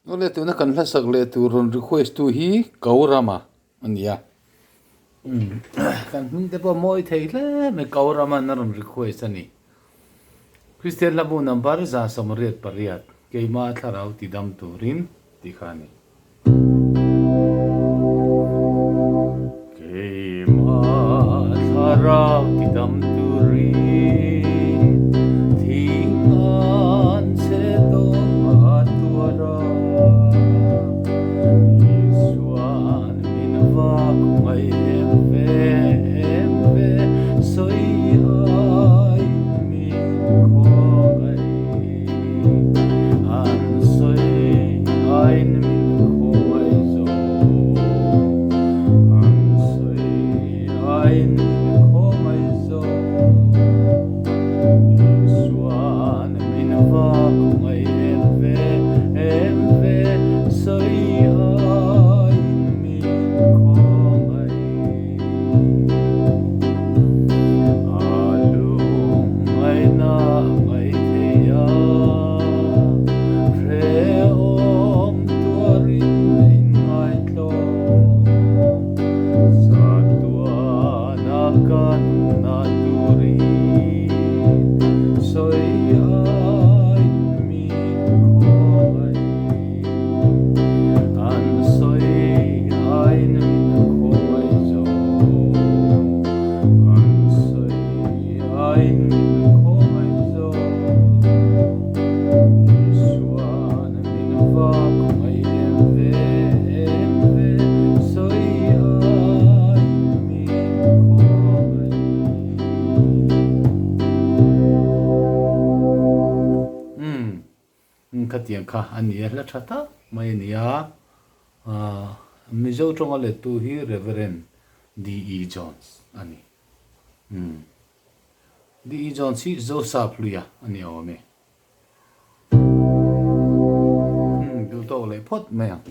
Awle tuna kan hlasak leh tur rawn request tu hi Kaurama a ni a. Kan hming te pawh mawi thei hle mai Kaurama'n a rawn request a ni. Kristian hlabu number 188 keimah thlarau tidam turin tih kha a ni. Keimah thlarau tidam turin thing an che dawn a tuar a, Isua'n min va khawngaih em ve em ve, sawi aiin min khawngaih. An sawi aiin min khawngaih zawk. An sawi aiin min khawngaih zawk. Isua'n min va khawngaih em ve em ve, sawi aiin min khawngaih. A lungngaihna a ngaih thei a, hrehawm tuarin a inngaitlawm. Chatuana ka nunna turin sawi aiin min khawngaih. An sawi aiin min khawngaih zawk. An sawi aiin min khawngaih zawk. Isua'n min va khawngaih em ve em ve, sawi aiin min khawngaih. Umm. Khatiang kha a ni a, hla tha tak mai a ni a. Mizo tawnga lettu hi Reverend DE Jones a ni. DE Jones hi Zosap hluia a ni awm e. Duh tawk leh phawt mai ang.